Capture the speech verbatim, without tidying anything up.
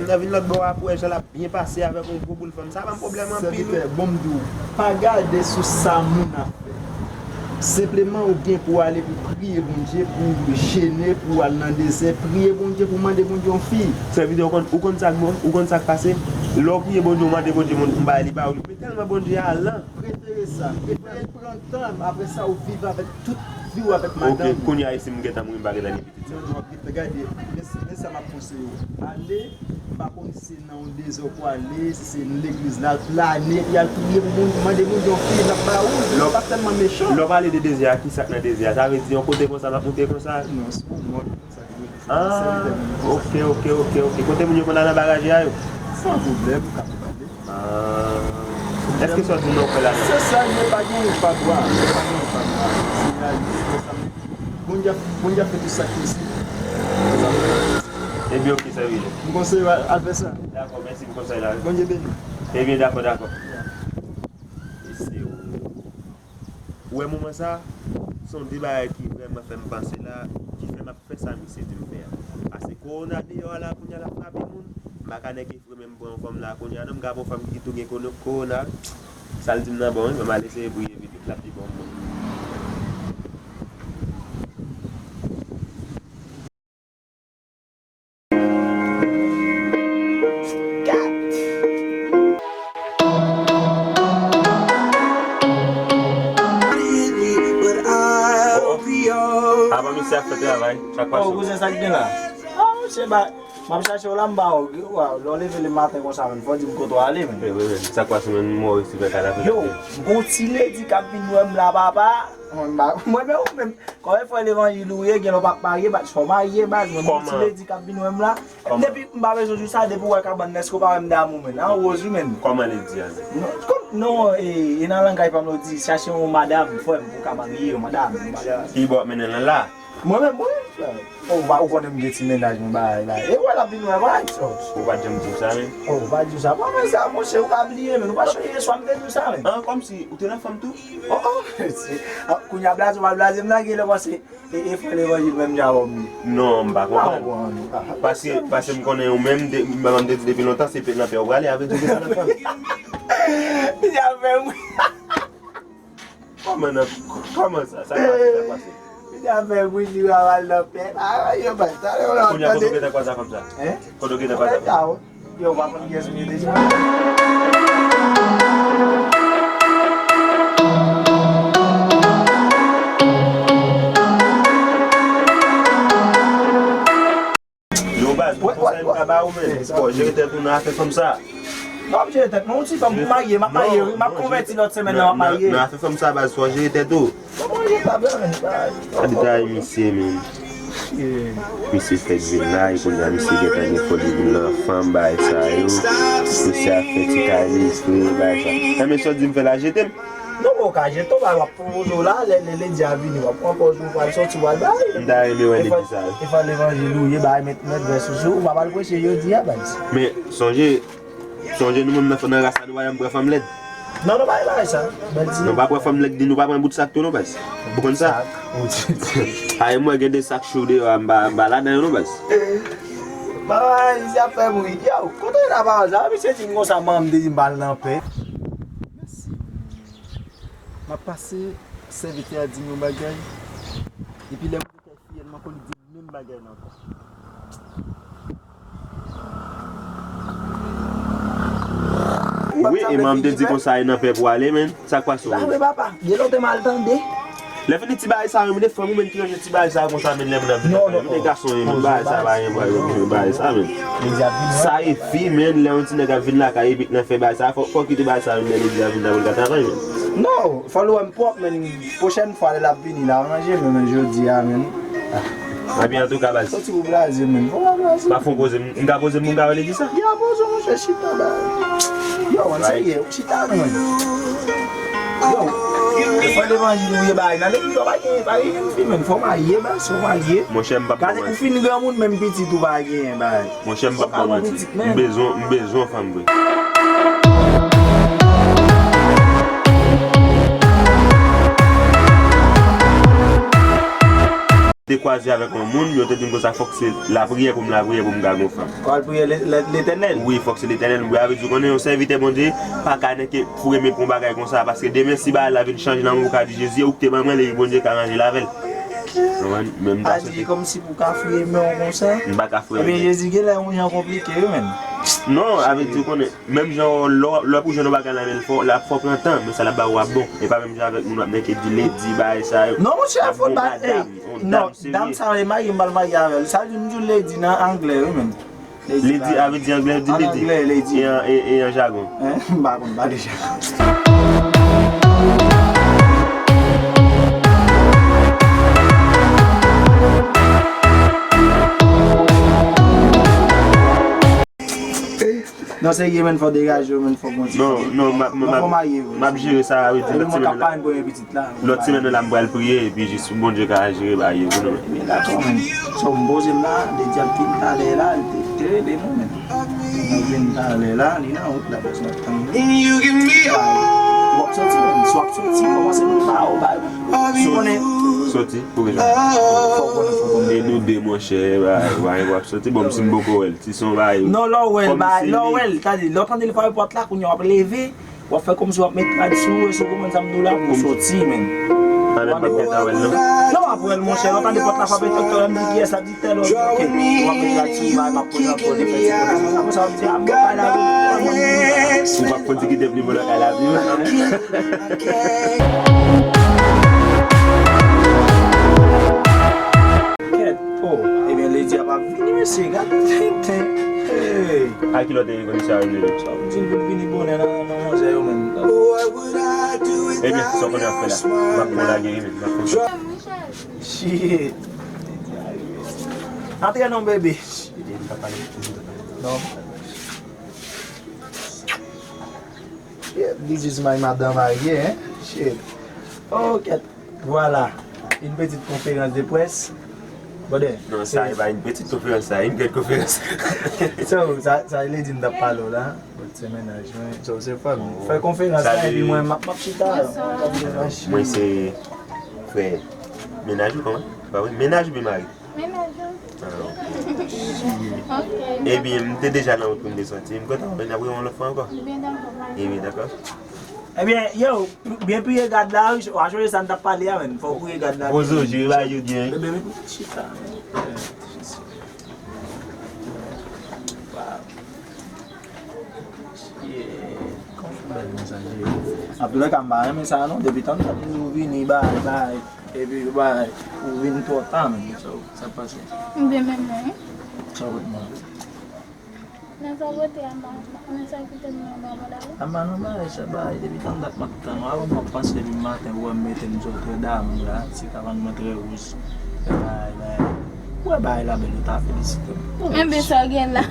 Sèvi lòt bò a pou wè jan l ap byen pase avèk yon gwo boul fanm. Sa ban m pwoblèm anpil, wi. Sèvitè, bon m di w, pa gade sou sa moun ap fè. Senpleman, ou gen pou w ale pou priye Bondye, pou w jene, pou w al nan dezè, priye Bondye, pou w mande Bondye yon fi. Sèvitè, ou konn, ou konn sa k bon, ou konn sa k pase? Lè w priye Bondye, ou mande Bondye, moun, m ba li ba ou. Men tèlman Bondye alan. Prefere sa. Prefere l pran tan, apre sa, ou viv avèk tout vi w avèk madanm ou. Ok, kounye a, e si m gentan mouri, m pa gentan gen pitit? Non, non, w ap gentan gade. Men, men sa m ap konseye w. Ale, m pa konn si se nan yon dezè w pwale, si se legliz la, plane, epi al priye pou moun, mande moun yon fi, l ap ba ou, li pa tèlman mechan. Lè w pale de dezè a, ki sa k nan dezè a? Sa vle di yon kote konsa, m ap moute konsa? Non, se yon mòn konsa ki rele. Ah, ok, ok, ok, ok. Kote moun yo konn al nan baraj a yo? San pwoblèm, ou ka pale. Ah. Èske sa w di m nan w fè la? Se sa l ye, pa gen ou pa bwa, pa gen ou pa bwa. Se la, li, se konsa. Bondye, Bondye ap fè tout sa k posib. Ebyen, ok, sèvitè. M konseye w al, al fè sa. Dakò, mèsi pou konsèy la, wi. Bondye beni w. Ebyen, dakò, dakò. Mesye, ou wè moman sa, se yon de bagay ki vrèman fè m panse la, ki fè m ap fè sa misye di m fè a. Paske kowona deyò a la, kounye a l ap frape moun, m pa ka nèk Frè, men m pran yon fanm la kounye a, non, m ka pran yon fanm ki tou gen kono-, kowona. Sa l di m nan bon, wi, men m al eseye priye pitit la pi bon moun. Oh, oh. Avan misye ap fè travay, sa k pase? Oh, kouzen, sa k gen la? Ah, se ba M ap chache w la, m ba w. Waw, lè w leve le maten konsa, menn, fò w di m kote w ale, menn. Wi, wi, wi. Sa k pase, menn? M wè w resi fè kay la. Yo, m gon ti ledi k ap vin wè m la, papa. Mwen, m pa, mwen, men ou menm, kòman frè levanjil ou ye, gen lè w p ap marye, baz, fò w marye, baz. Mwen, m gon ti ledi k ap vin wè m la. Kòman? Depi, m pa bezwen di w sa, depi w wè kabann nan, èske w pa wè m damou, menn? An woz, wi, menn. Kòman ledi a, menn? Non, kòm, non, e, e nan langay pa m, yo di, chache yon madanm, frè m, pou w ka marye, yon madanm, yon madanm. Ki bò w ap mennen l la? Mwen menm, wi. Oh, ou pa, ou konnen m gen ti mennaj, mwen bagay la. E wè l ap vin wè bagay sa. Ou pa t janm di m sa, menn? Oh, ou pa di m sa. Mwen, mwen sa, monchè, ou pa bliye, menn. Ou pa sonje swa m te di w sa, menn. An, kòmsi, ou te nan fanm tou? Oh, oh, se, ah, kounye a blaze, ou pa blaze m nan, gen lè panse, e, e frè levanjil menm jan avè w m ye. Non, m pa konprann. Paske, paske m konnen ou menm, de, m, m te di depi lontan, se pete nan pye w prale, avè di w te nan fanm. Li ap fè m ri. Kòman nan, kòman sa? Sa k pase, sa k pase? Li ap fè m ri, li raval nan pye. Ah, yo, baz, talè w la, tande. Kounye a, kote w gentan kwaze ak fanm sa? Hein? Kote w gentan kwaze ak fanm sa? Yo, w pa konn kiyès m ye deja. Yo, baz, bon konsèy m ka ba ou, menn. Fò w jere tèt ou nan afè fanm sa. M p ap jere tèt mwen, yon ti fanm pou marye, m ap marye, wi, m ap konvèti lòt semèn nan, m ap marye. Nan afè fanm sa, baz, fò w jere tèt ou. Gade travay misye, menn. Misye fèk vin la, e kounye a misye gentan gen fòl li vin nan fanm, bagay sa yo. Misye ap fè ti kay li espre, bagay sa. Sa mesye di m fè la, jete m. Non, bon, w ka jete w, w ap pran pòz ou la, lè, lè, lè ledi a vini, w ap pran pòz ou, w al soti, w al bay. M ta renmen wè ledi sa, wi. E fò levanjil ou ye, bay mèt, mèt vès ou sou, ou pa pral preche jodi a, baz. Men, sonje, sonje nou menm nan, nan ras la, nou pa janm pran fanm lèd. Non, nou pa gen bagay sa, bèl ti. Nou pa pran fanm lèd, nou pa pran bout sak tou, non, baz. Ou konn sa? Ay, mwen gen de sak cho deyò a, m pa, m pa ladan yo, non, baz. Bay, misye ap fè m ri. Yo, kote la pawòl sa? Misye di m konsa, manman m te di m pa al nan pè. Mèsi. M ap pase, sèvitè a di m yon bagay, epi lè m te fè fiyèl, m ankò li di m menm bagay la ankò. Wi, e manman m te di konsa, e nan pè pou ale, menn. Sa k pase w menm? Ba vre, papa, gen lontan m al tande. Lè fini ti bagay sa yo, menn, de fanm ou menm ki ranje ti bagay sa yo konsa, menn, lè moun ap vin lakay yo, menn, e gason yo, menn, bagay sa pa gen bagay sa, menn. Sa e fi, menn, lè yon ti nèg ap vin lakay epi k nan fè bagay sa, fò, fò kite bagay sa, menn, lè ledi a vin nan pou l ka travay, menn. Non, fò l wè m pwòp, menn, pwochèn fwa lè l ap vini la, ranje, menn, men jodi a, menn. Epi antouka, baz. Soti pou blaze, menn, fò pa blaze. Pa fon poze m, m ka poze m pou m ka wè ledi sa? Ya, poze w, monchè, chita, baz. Yo, mwen, sa ye. Chita, mwen. Yo, e fò levanjil ou ye, bay nan legliz, yo pa gen, pa gen fi, menn. Fò w marye, baz, fò w marye. Monchè, m p ap... Gade, ou fin granmoun, menm pitit ou pa gen, bay. Monchè, m p ap bon manti. M bezwen, m bezwen fanm vre. Te kwaze avèk yon moun, yo te di m konsa fòk se lapriyè pou m lapriyè pou m ka gen yon fanm. Fò al priye Letènèl. Wi, fòk se Letènèl. Mwen avè di w konnen yon sèvitè Bondye pa ka nèke foure men pou yon bagay konsa, paske demen si bagay la vin chanje nan men w, ou ka di Jezi ou ki te ban mwen li, Bondye ka ranje l avè l. Konprann? Men m ta swete. Kòmsi pou ka foure men w konsa. M pa ka foure men. Ebyen Jezi genlè yon jan konplike wi menn. Non, avè di w konnen. Menm jan lè w ap jwenn yon bagay nan men l fò, l ap fò pran tan, men sa l ap ba ou ap bon. E pa menm jan avèk moun w ap nèke di lady, bagay sa yo. Non, monchè, fò bagay. Non, dam sa yo e marye, m pral marye avè l. Sa di m di w lady nan anglè, wi menn. Lady avè di anglè, di lady. An anglè, lady. E an, e, e an jagon. M pa konn pale jagon. Non, serye, menn, fò degaje w, menn, fò kontinye. Non, non, m ap, m ap, m ap jere sa, wi, lòt semèn la. Lòt semèn la, m pral priye, epi jis pou Bondye ka jere bagay yo pou nou, menn. Ebyen, dakò, menn. So, m poze m la, Lady ap vin talè la, li te, te rele nou, menn. Li ap vin talè la, li nan wout la, paske n ap tann li. W ap soti, menn. Si w ap soti, kòmanse prepare w, bay. Si w konnen. Soti, pou ki sa? Fò w konnen, fò w konnen. E nou de, monchè, bay, bay, w ap soti. Bon, si m poko wè l. Si se yon bagay. Non, lè w wè l, lè w wè l, tande, lè w tande l frape pòt la, kounye a w ap leve, w ap fè kòmsi w ap met rad sou ou, si w konprann sa m di w la, pou w soti, menn. Ann, m p ap gentan wè l, non. Non, w ap wè l, monchè, lè w tande pòt la frape, tòk, tòk, m di, kiyès la, di tèl, ok, w ap met rad sou ou, m ap poze, m ap poze, fè ti kote. Apre sa, w ap di, a, m pral la, m pral la. Ou p ap konn si ki te pli bon nan kay la, pi. Kèt, oh, ebyen, Lady a p ap vini, mesye, gade tenten. Hey. A ki lè w te rekonèt sa yo, Lady? Sa w di l pou l vini bonè nan, nan manzè yo, menn. Ebyen, sa w konnen ap fè la? M ap pran lage, wi, menn, m ap pran. Shit. Antre non, bebe. Shit, m pa pale. Non. Yeah, this is my madam right here, eh? Shit. Ok. Vwala. Une petite conférence de presse. Brother. Non, sa e pa une petite conférence, sa e une grande conférence. So, sa, sa vle di m t ap pale w la. Bon, se mennaj mwen. So, se fè m fè konferans la, epi mwen, m ap, m ap chita. Mwen, se frè mennaj ou, kòman? Pa vre? Mennaj oubyen mari? Mennaj ou. Ah, ok. Ok. Ebyen, m te deja nan wout pou m te soti. M kontan wè n ap rewè yon lòt fwa ankò. Ebyen, dakò, pa gen. Ebyen, dakò. Ebyen, yo, byen priye gad la, wi, w a sonje sa n t ap pale a, menn. Fò w priye gad la. Poze w, jere bagay yo byen. Bebe, men chita, menn. Wow. Yeah. Kòman w fè bèl moun sa, Jere? Antoulèka, m pa renmen sa, non. Depi tann sa, nou vini, bay, bay. Epi, bay, ou vin twò ta, menn. Sa, sa k pase? M byen menm, wi. Sa w pot mwen? Nan sa pote a, m pa, m pa konnen sa ki te nan bagay la. A, m pa nan bagay sa, bay. Depi tann dat m ap tann ou. Avan m ap panse depi maten, ou wè m mete m sou trè damou la. Ti kabann mwen trè wouj. Bay, bay. Ou wè bagay la bèl, ou ta felisite m. Enben, sa w gen la?